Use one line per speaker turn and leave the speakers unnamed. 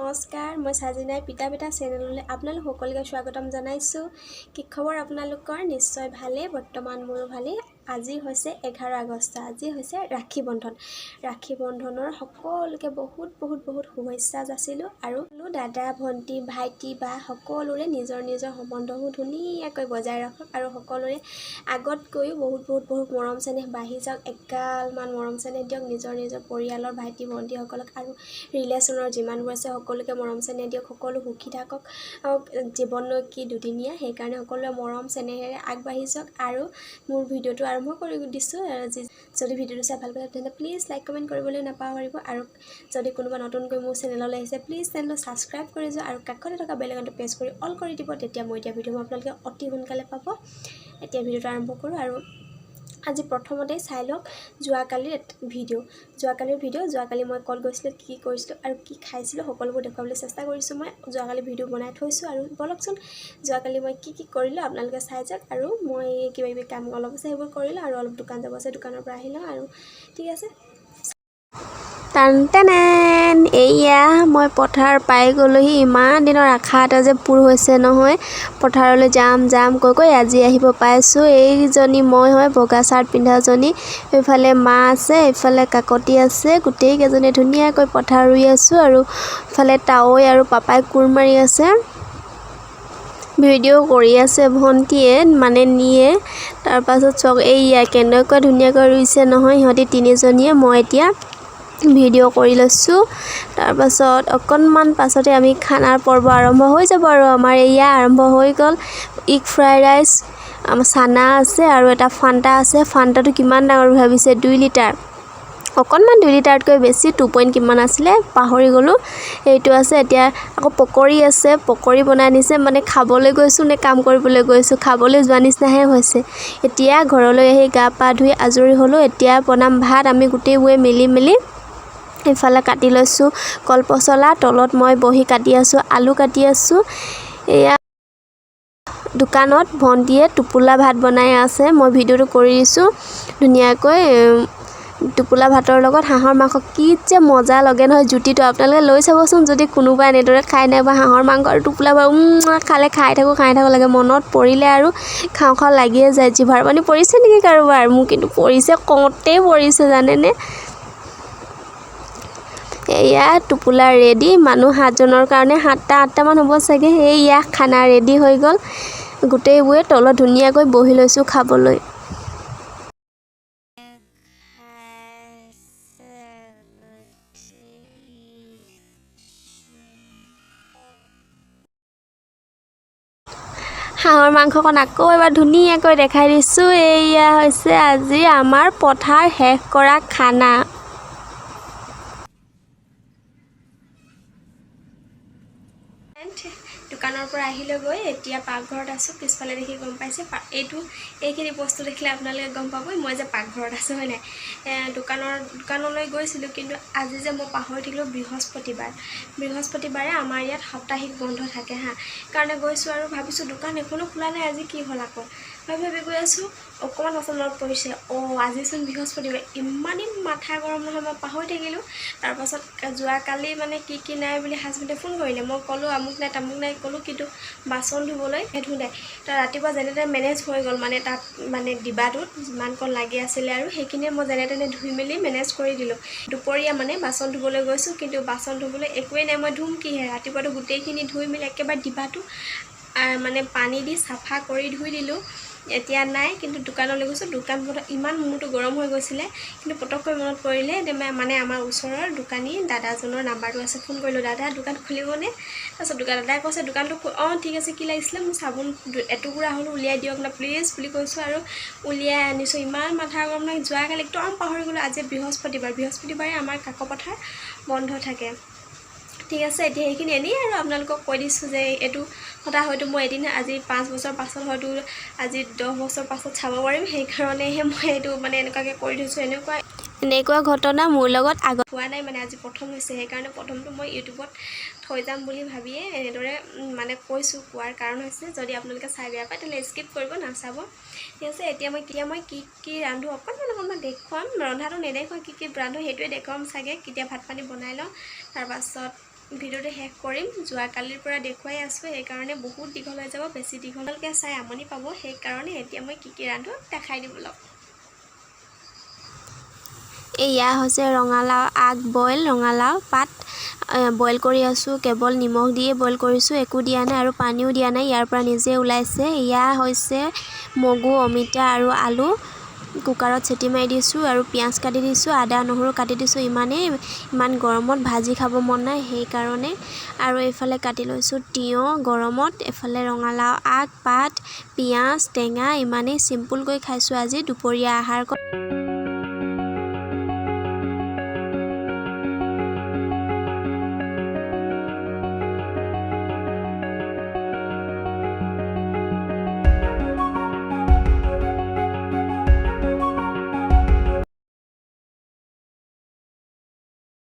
নমস্কাৰ, মই চাজিনাই পিতা বেটা চেনেললৈ আপোনালোক সকলোকে স্বাগতম জনাইছোঁ। কি খবৰ আপোনালোকৰ? নিশ্চয় ভালেই। বৰ্তমান মোৰো ভালেই। আজি হৈছে 11 আগষ্ট, আজি হৈছে ৰাখী বন্ধন। ৰাখী বন্ধনৰ সকলোকে বহুত বহুত বহুত শুভেচ্ছা যাচিলোঁ আৰু দাদা, ভণ্টি, ভাইটি বা সকলোৰে নিজৰ নিজৰ সম্বন্ধবোৰ ধুনীয়াকৈ বজাই ৰাখক আৰু সকলোৰে আগতকৈও বহুত বহুত বহুত মৰম চেনেহ বাঢ়ি যাওক। এগালমান মৰম চেনেহ দিয়ক নিজৰ নিজৰ পৰিয়ালৰ ভাইটি ভণ্টিসকলক আৰু ৰিলেশ্যনৰ যিমানবোৰ আছে সকলোকে মৰম চেনেহ দিয়ক। সকলো সুখী থাকক। জীৱননো কি দুদিনীয়া, সেইকাৰণে সকলোৱে মৰম চেনেহেৰে আগবাঢ়ি যাওক। আৰু মোৰ ভিডিঅ'টো আৰম্ভ কৰি দিছোঁ। যদি ভিডিঅ'টো চাই ভাল পালে, তেন্তে প্লিজ লাইক, কমেণ্ট কৰিবলৈ নাপাহৰিব। আৰু যদি কোনোবা নতুনকৈ মোৰ চেনেললৈ আহিছে, প্লিজ চেনেলটো ছাবস্ক্ৰাইব কৰি যোৱা আৰু কাষতে থকা বেল আইকনটো প্ৰেছ কৰি অল কৰি দিব। তেতিয়া মই এতিয়া ভিডিঅ' আপোনালোকে অতি সোনকালে পাব। এতিয়া ভিডিঅ'টো আৰম্ভ কৰোঁ। আৰু আজি প্ৰথমতেই চাই লওক যোৱাকালিৰ ভিডিঅ'। যোৱাকালিৰ ভিডিঅ', যোৱাকালি মই ক'ত গৈছিলোঁ, কি কৰিছিলোঁ আৰু কি খাইছিলোঁ, সকলোবোৰ দেখুৱাবলৈ চেষ্টা কৰিছোঁ। মই যোৱাকালি ভিডিঅ' বনাই থৈছোঁ। আৰু ব'লকচোন, যোৱাকালি মই কি কি কৰিলোঁ আপোনালোকে চাই যাওক। আৰু মই কিবা কিবি কাম অলপ আছে, সেইবোৰ কৰিলোঁ আৰু অলপ দোকান যাব আছে, দোকানৰ পৰা আহি লওঁ। আৰু ঠিক আছে।
টান, এইয়া মই পথাৰ পাই গ'লোহি। ইমান দিনৰ আশা এটা যে পূৰ হৈছে নহয়। পথাৰলৈ যাম যাম কৈ কৈ আজি আহিব পাইছোঁ। এইজনী মই হয়, বগা চাৰ্ট পিন্ধাজনী। এইফালে মা আছে, এইফালে কাকতি আছে। গোটেইকেইজনী ধুনীয়াকৈ পথাৰ ৰুই আছোঁ আৰু ইফালে তাৱৈ আৰু পাপাই কোৰ মাৰি আছে। ভিডিঅ' কৰি আছে ভণ্টিয়ে, মানে নিয়ে। তাৰপাছত চাওক, এইয়া কেনেকুৱা ধুনীয়াকৈ ৰুইছে নহয় সিহঁতি তিনিজনীয়ে। মই এতিয়া ভিডিঅ' কৰি লৈছোঁ। তাৰপাছত অকণমান পাছতে আমি খানাৰ পৰ্ব আৰম্ভ হৈ যাব। আৰু আমাৰ এয়া আৰম্ভ হৈ গ'ল। ইগ ফ্ৰাইড ৰাইচ, চানা আছে আৰু এটা ফাণ্টা আছে। ফাণ্টাটো কিমান ডাঙৰ ভাবিছে? 2 লিটাৰ, অকণমান 2 লিটাৰতকৈ বেছি, টু পইণ্ট কিমান আছিলে পাহৰি গ'লোঁ, সেইটো আছে। এতিয়া আকৌ পকৰি আছে, পকৰি বনাই নিছে। মানে খাবলৈ গৈছোঁ নে কাম কৰিবলৈ গৈছোঁ, খাবলৈ যোৱা নিচিনাহে হৈছে। এতিয়া ঘৰলৈ আহি গা পা ধুই আজৰি হ'লোঁ। এতিয়া বনাম ভাত আমি গোটেইবোৰে মিলি মেলি। ইফালে কাটি লৈছোঁ কলপচলা, তলত মই বহি কাটি আছোঁ, আলু কাটি আছোঁ। এয়া দোকানত ভণ্টিয়ে টোপোলা ভাত বনাই আছে, মই ভিডিঅ'টো কৰি দিছোঁ। ধুনীয়াকৈ টোপোলা ভাতৰ লগত হাঁহৰ মাংস কি যে মজা লাগে নহয় জুতিটো! আপোনালোকে লৈ চাবচোন যদি কোনোবাই এনেদৰে খাই নাই বা হাঁহৰ মাংস আৰু টোপোলা ভাত খালে খাই থাকোঁ খাই থাকোঁ লাগে। মনত পৰিলে আৰু খাওঁ খাওঁ লাগিয়ে যায়। জিভাৰ পানী পৰিছে নেকি কাৰোবাৰ? মোৰ কিন্তু পৰিছে, কওঁতেই পৰিছে, জানেনে? এয়া টোপোলা ৰেডি। মানুহ সাতজনৰ কাৰণে, সাতটা আঠটামান হ'ব চাগে। এইয়া খানা ৰেডি হৈ গ'ল। গোটেইবোৰে তলত ধুনীয়াকৈ বহি লৈছোঁ খাবলৈ। হাঁহৰ মাংসকণ আকৌ এবাৰ ধুনীয়াকৈ দেখাই দিছোঁ। এইয়া হৈছে আজি আমাৰ পথাৰ শেষ কৰা খানা।
দোকানৰ পৰা আহিলৈ গৈ এতিয়া পাকঘৰত আছোঁ। পিছফালে দেখি গম পাইছে, এইটো এইখিনি বস্তু দেখিলে আপোনালোকে গম পাবই মই যে পাকঘৰত আছোঁ, হয় নাই? দোকানলৈ গৈছিলোঁ, কিন্তু আজি যে মই পাহৰি থাকিলোঁ, বৃহস্পতিবাৰ। বৃহস্পতিবাৰে আমাৰ ইয়াত সাপ্তাহিক বন্ধ থাকে হা, কাৰণে গৈছোঁ আৰু ভাবিছোঁ দোকান এখনো খোলা নাই, আজি কি হ'ল আকৌ ভাবি ভাবি গৈ আছোঁ। অকণমান পাছত মনত পৰিছে, অঁ, আজিচোন বৃহস্পতিবাৰ। ইমানেই মাথা গৰম নহয়, মই পাহৰি থাকিলোঁ। তাৰপাছত যোৱাকালি মানে কি কি নাই বুলি হাজবেণ্ডে ফোন কৰিলে। মই ক'লোঁ আমুক নাই, তামুক নাই ক'লোঁ, কিন্তু বাচন ধুবলৈ ধুলে। তো ৰাতিপুৱা যেনে তেনে মেনেজ হৈ গ'ল। মানে তাত মানে ডিবাটোত যিমানকণ লাগি আছিলে আৰু সেইখিনিয়ে মই যেনে তেনে ধুই মেলি মেনেজ কৰি দিলোঁ। দুপৰীয়া মানে বাচন ধুবলৈ গৈছোঁ, কিন্তু বাচন ধুবলৈ একোৱেই নাই। মই ধুম কিহে? ৰাতিপুৱাটো গোটেইখিনি ধুই মেলি একেবাৰে ডিবাটো মানে পানী দি চাফা কৰি ধুই দিলোঁ। এতিয়া নাই। কিন্তু দোকানলৈ গৈছোঁ, দোকান বন্ধ। ইমান মূৰটো গৰম হৈ গৈছিলে, কিন্তু পটককৈ মনত পৰিলে। মানে আমাৰ ওচৰৰ দোকানী দাদাজনৰ নাম্বাৰটো আছে, ফোন কৰিলোঁ, দাদা, দোকান খুলিবনে? তাৰপিছত দোকান দাদাই কৈছে, দোকানটো অঁ, ঠিক আছে, কি লাগিছিলে? মোৰ চাবোন এটুকুৰা হ'লেও উলিয়াই দিয়ক না প্লিজ বুলি কৈছোঁ আৰু উলিয়াই আনিছোঁ। ইমান মাথা গৰম নহয়, যোৱাকালি একদম পাহৰি গ'লোঁ আজি বৃহস্পতিবাৰ। বৃহস্পতিবাৰে আমাৰ কাকপথাৰ বন্ধ থাকে। ঠিক আছে, এতিয়া সেইখিনি এনেই আৰু আপোনালোকক কৈ দিছোঁ যে এইটো সদায় হয়তো মই এদিন আজি 5 বছৰ পাছত, হয়তো আজি 10 বছৰ পাছত চাব পাৰিম। সেইকাৰণেহে মই এইটো মানে এনেকুৱাকৈ কৰি থৈছোঁ। এনেকুৱা
এনেকুৱা ঘটনা মোৰ লগত আগত
হোৱা নাই, মানে আজি প্ৰথম হৈছে। সেইকাৰণে প্ৰথমটো মই ইউটিউবত থৈ যাম বুলি ভাবিয়ে এনেদৰে মানে কৈছোঁ। কোৱাৰ কাৰণ হৈছে, যদি আপোনালোকে চাই বেয়া পায়, তেতিয়াহ'লে স্কিপ কৰিব, নাচাব। ঠিক আছে, এতিয়া মই কি কি ৰান্ধোঁ অকণমান অকণমান দেখুৱাম। ৰন্ধাটো নেদেখুৱাম, কি কি ৰান্ধোঁ সেইটোৱে দেখুৱাম চাগে। কেতিয়া ভাত পানী বনাই লওঁ, তাৰপাছত ভিডিঅ'টো শেষ কৰিম। যোৱাকালিৰ পৰা দেখুৱাই আছোঁ, সেইকাৰণে বহুত দীঘল হৈ যাব, বেছি দীঘলকৈ চাই আমনি পাব। সেইকাৰণে এতিয়া মই কি কি ৰান্ধোঁ দেখাই দিম অলপ।
এয়া হৈছে ৰঙালাও আগ বইল, ৰঙালাও পাত বইল কৰি আছোঁ। কেৱল নিমখ দিয়ে বইল কৰিছোঁ, একো দিয়া নাই আৰু পানীও দিয়া নাই, ইয়াৰ পৰা নিজে ওলাইছে। এয়া হৈছে মগু, অমিতা আৰু আলু কুকাৰত চিটি মাৰি দিছোঁ আৰু পিঁয়াজ কাটি দিছোঁ, আদা নহৰু কাটি দিছোঁ। ইমানেই, ইমান গৰমত ভাজি খাব মন নাই সেইকাৰণে। আৰু এইফালে কাটি লৈছোঁ তিয়ঁহ গৰমত, এইফালে ৰঙালাও আগ পাত, পিঁয়াজ, টেঙা। ইমানেই চিম্পুলকৈ খাইছোঁ আজি দুপৰীয়া আহাৰ।